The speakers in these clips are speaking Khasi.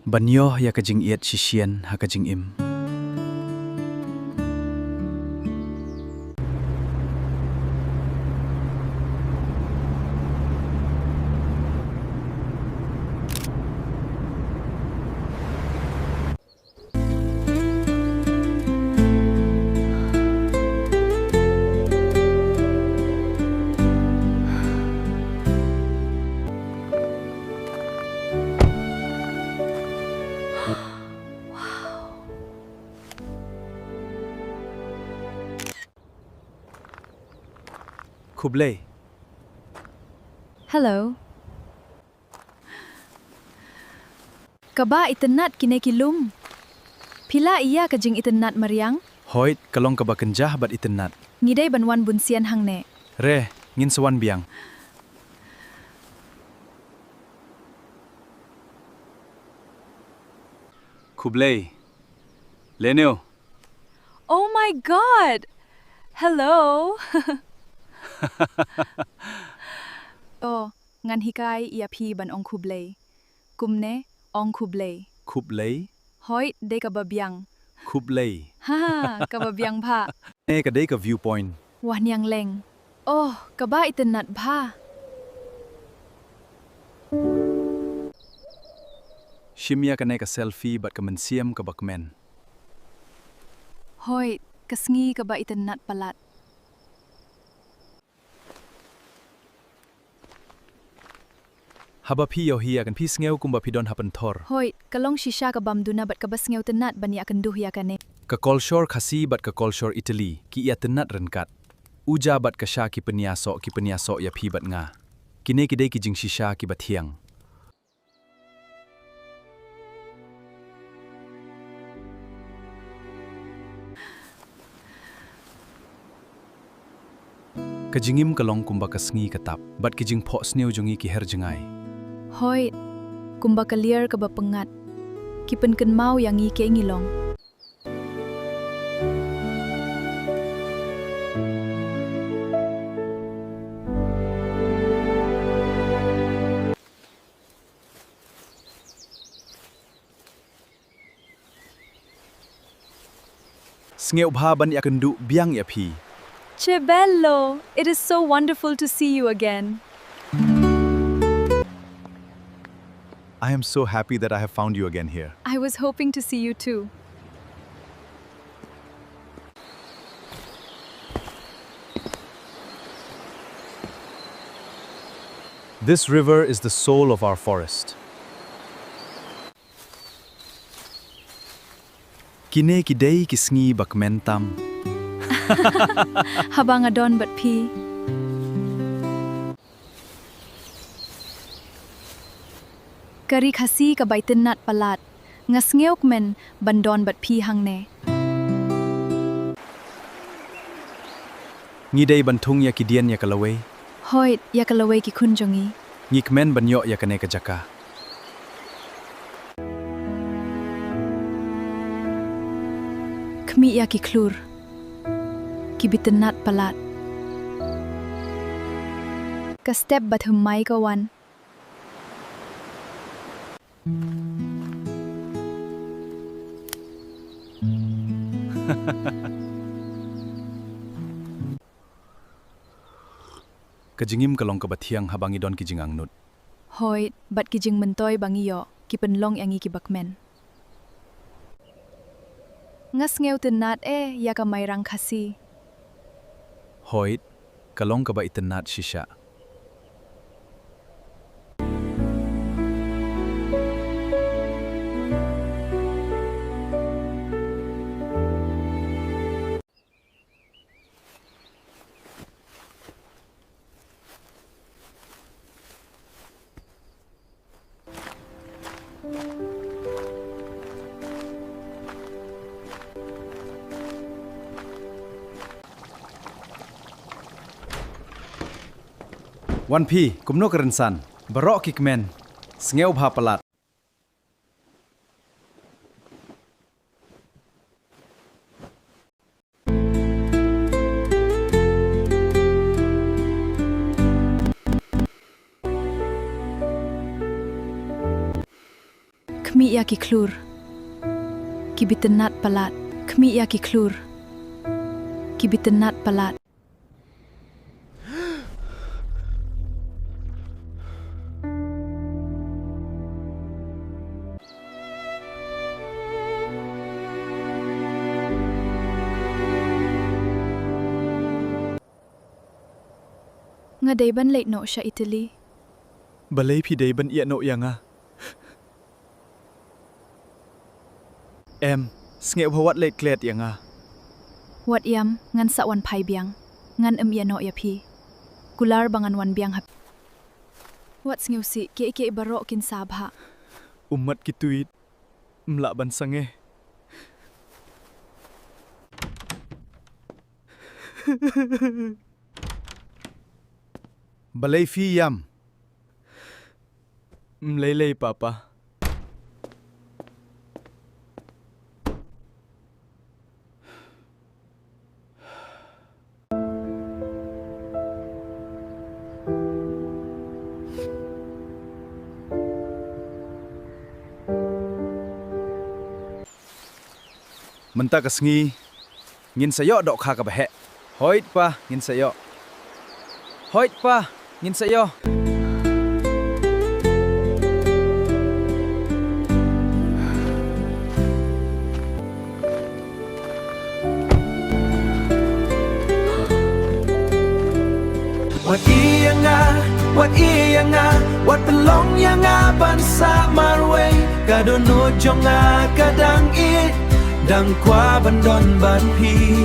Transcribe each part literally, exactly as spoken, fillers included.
Ban ïoh ïa ka jingïeit shisien ha ka jingim. Khublei. Hello. Kaba itynnad kine ki lum. Phi la ïa ka jingitynnad mariang? Hoid, ka long kaba kynjah bad itynnad. Ngi dei ban wan bun sien hangne. Re, ngin sa wan biang. Khublei. Lehniw. Oh my God! Hello! Oh, ngan hikai ïa phi ban ong khublei. Kumne, ong khublei. Khublei? Hoid, dei kaba biang. Khublei. Ha, kaba biang bha. Ne ka dei ka viewpoint. Wah niang leng. Oh, kaba itynnad bha. Shim ïa kane ka selfie bad ka mynsiem kaba kmen. Hoid, ka sngi kaba itynnad palat. Haba phi ïohi ïa kane phi sngew kumba phi don ha pynthor. Hoid, ka long shisha ka bym duna bad kaba sngewtynnad ban ïakynduh ïa kane. Ka kolshor Khasi bad ka kolshor Italy, ki ïatynnad ryngkat. U ja bad ka sha ki pynïasoh, ki pynïasoh ïa phi bad nga. Kine ki dei ki jingshisha kiba thiang. Ka jingim ka long kumba ka sngi ka tap, bad ki jingphohsniew jong ngi ki her jngai. Hoid, kumba ka liar kaba pyngngad, ki pynkynmaw ïa ngi kaei ngi long. Sngewbha ban ïakynduh biang ïa phi. Che bello, it is so wonderful to see you again. I am so happy that I have found you again here. I was hoping to see you too. This river is the soul of our forest. Kine ki dei ki sngi ba kmen tam. Haba nga don bad phi. Ka ri Khasi kaba itynnad palat. Nga sngewkmen ban don bad phi hangne. Ngi dei ban thung ïa ki dien ïa ka lawei. Hoid, ïa ka lawei ki khun jong ngi. Ngi kmen ban ïoh ïa kane ka jaka. Khmih ïa ki khlur kiba itynnad palat. Ka step ba thymmai ka wan. Ka jingim ka long kaba thiang haba ngi don ki jingangnud. Hoid, bad ki jingmyntoi ba ngi ïoh, ki pynlong ïa ngi kiba kmen. Nga sngewtynnad eh ïa ka Mairang Khasi. Hoid, ka long kaba itynnad shisha. Wan phi, kumno ka rynsan? Baroh ki kmen. Sngewbha palat. Khmih ïa ki khlur, ki bitynnat palat. Khmih ïa ki khlur, ki bitynnat palat. Nga dei ban leit noh sha Italy. Balei phi dei ban ïeh noh ïa nga? Em, sngewbha wat leit klet ïa nga. Wat ïam, ngan sa wan phai biang. Ngan ym ïeh noh ïa phi. Kular ba ngan wan biang ha. Wat sngewsih, kiei kiei baroh kin sa bha. Ummat ki tuid, ym lah ban sangeh. Balei phi ïam? Ym lei lei, Papa. Mynta ka sngi ngin sa ïoh dohkha kaba heh. Hoid pa, ngin sa ïoh. Hoid pa, ngin sa ïoh. Wat ïa nga, wat ïa nga, wat pynlong ïa nga ban sah marwei. Ka dohnud jong nga ka dang ïeit, dang kwah ban don bad phi.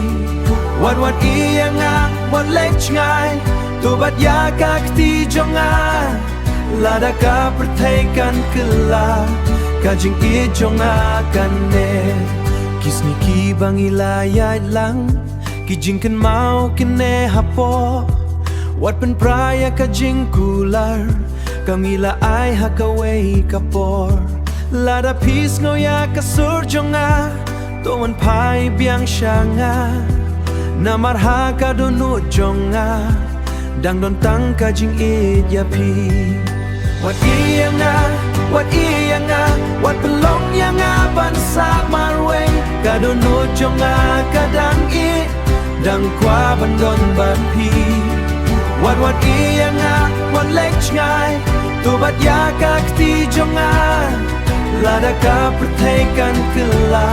Wat, wat ïa nga, wat leit jngai, to bat ïa ka kti jong nga. Lada ka pyrthei kan kylla, ka jingïeit jong nga kan neh. Ki sngi kiba ngi la ïaid lang, ki jingkynmaw kin neh hapoh. Wat pynpra ïa ka jingkular, ka ngi la ai ha kawei ka por. Lada phi sngew ïa ka sur jong nga, to wan phai biang sha nga. Namar ha ka dohnud jong nga, dang don tang ka jingïeit ïa phi. Wat ïa nga, wat ïa nga, wat pynlong ïa nga ban sah marwei. Ka dohnud jong nga ka dang ïeit, dang kwah ban don bad phi. Wat, wat ïa nga, wat leit jngai, to bat ïa ka kti jong nga. Lada ka pyrthei kan kylla,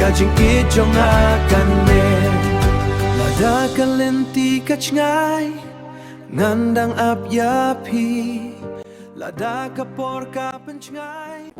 ka jingïeit jong nga kan neh. Lada ka lynti ka jngai, ngan dang ap ïa phi. Lada ka por ka pynjngai.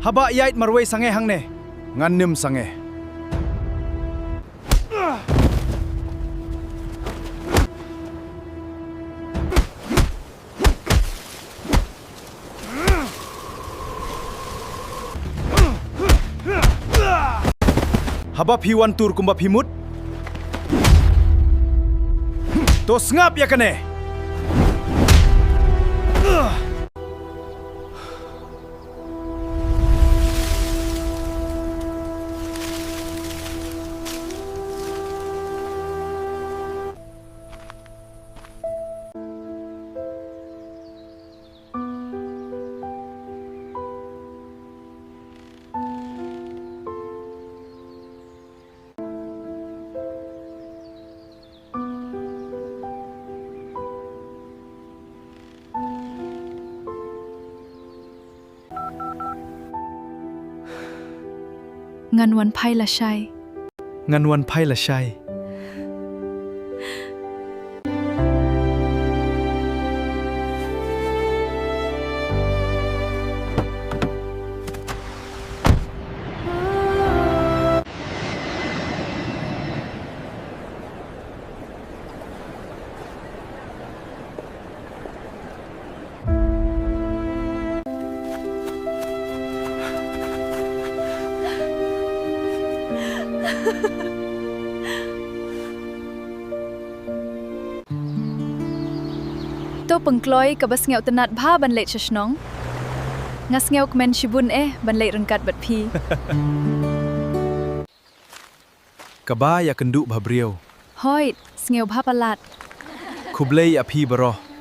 Haba ïaid marwei sangeh hangne, ngan nym sangeh. Haba phi wan tur kumba phi mut, to sngap ïa kane. Ngan wan phai lashai. Ngan wan phai lashai. To pynkloi kaba sngewtynnat bha ban leit sha shnong. Nga sngewkmen shibun eh ban leit ryngkat bad phi. Kaba ïakynduh bhabriew. Hooid, sngewbha palat. Khublei ïa phi baroh.